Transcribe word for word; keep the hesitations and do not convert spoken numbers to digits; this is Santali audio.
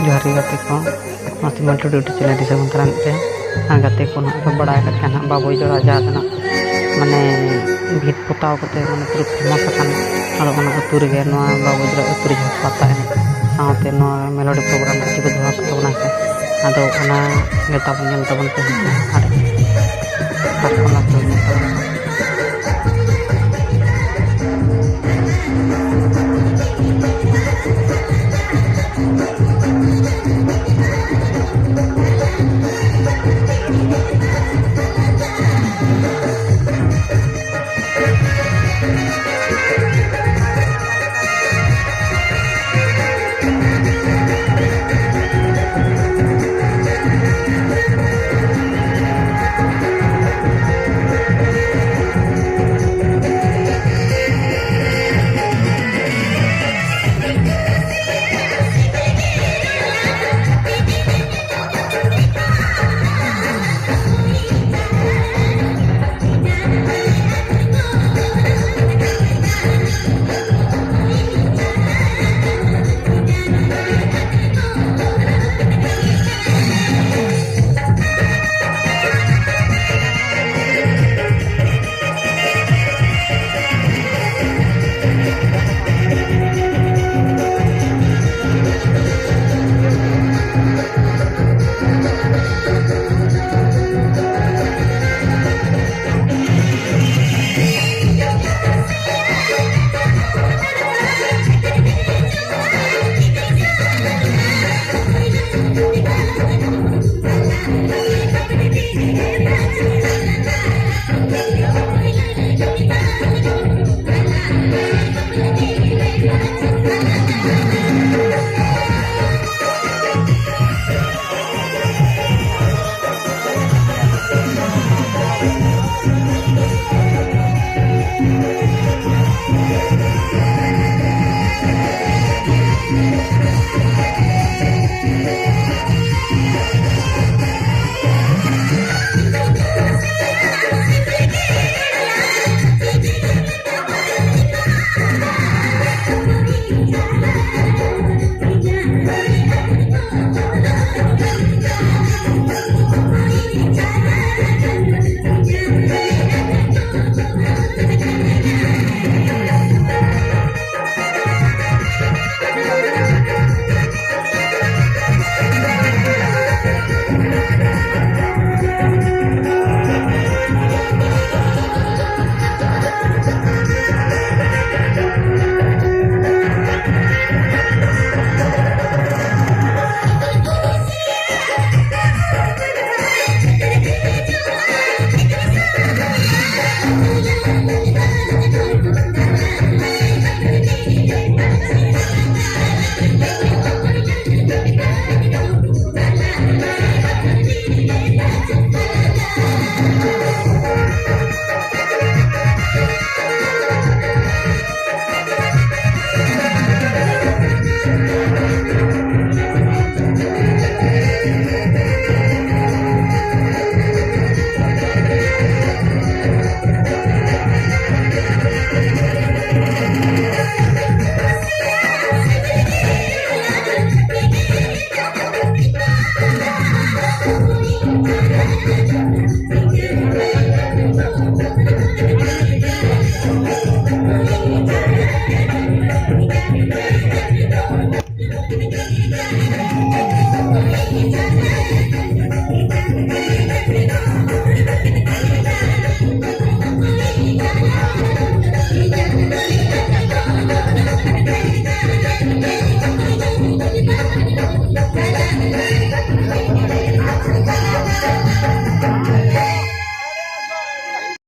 ᱡᱚᱦᱟᱨ ᱜᱮ ᱜᱟᱛᱮ ᱠᱚ, ᱱᱚᱣᱟ ᱥᱤᱢᱟᱹᱞ ᱴᱩᱰᱩ YouTube ᱪᱮᱱᱮᱞ ᱫᱤᱥᱚᱢ ᱫᱟᱬᱟᱱ ᱯᱮ᱾ ᱟᱨ ᱜᱟᱛᱮ ᱠᱚ, ᱱᱟᱦᱟᱜ ᱯᱮ ᱵᱟᱲᱟᱭ ᱟᱠᱟᱫ ᱜᱮᱭᱟ ᱱᱟᱦᱟᱜ, ᱵᱟᱵᱩᱭ ᱡᱚᱲᱟ ᱡᱟᱦᱟᱸ ᱫᱚ ᱱᱟᱦᱟᱜ ᱢᱟᱱᱮ ᱵᱷᱤᱛ ᱯᱚᱛᱟᱣ ᱠᱟᱛᱮ ᱢᱟᱱᱮ ᱯᱩᱨᱟᱹ ᱯᱷᱮᱢᱟᱥ ᱟᱠᱟᱱ, ᱟᱫᱚ ᱚᱱᱟ ᱟᱹᱛᱩ ᱨᱮᱜᱮ ᱱᱚᱣᱟ ᱵᱟᱵᱩ ᱡᱚᱲᱟ ᱟᱹᱛᱩ ᱨᱮ ᱡᱟᱦᱟᱸ ᱯᱟᱛᱟ ᱮᱱᱮᱡ ᱥᱟᱶᱛᱮ ᱱᱚᱣᱟ ᱢᱮᱞᱳᱰᱤ ᱯᱨᱳᱜᱨᱟᱢ ᱠᱚ ᱠᱚ ᱫᱚᱦᱚ ᱟᱠᱟᱫ ᱛᱟᱵᱚᱱᱟ ᱥᱮ, ᱟᱫᱚ ᱚᱱᱟ ᱜᱮ ᱛᱟᱵᱚᱱ ᱧᱮᱞ ᱛᱟᱵᱚᱱ ᱯᱮ ᱦᱮᱸ ᱥᱮ᱾ ᱟᱨ ᱯᱟᱨᱯᱷᱚᱨᱢᱮᱱᱥ ᱠᱚ ᱧᱮᱞ ᱛᱟᱵᱚᱱ ᱯᱮ᱾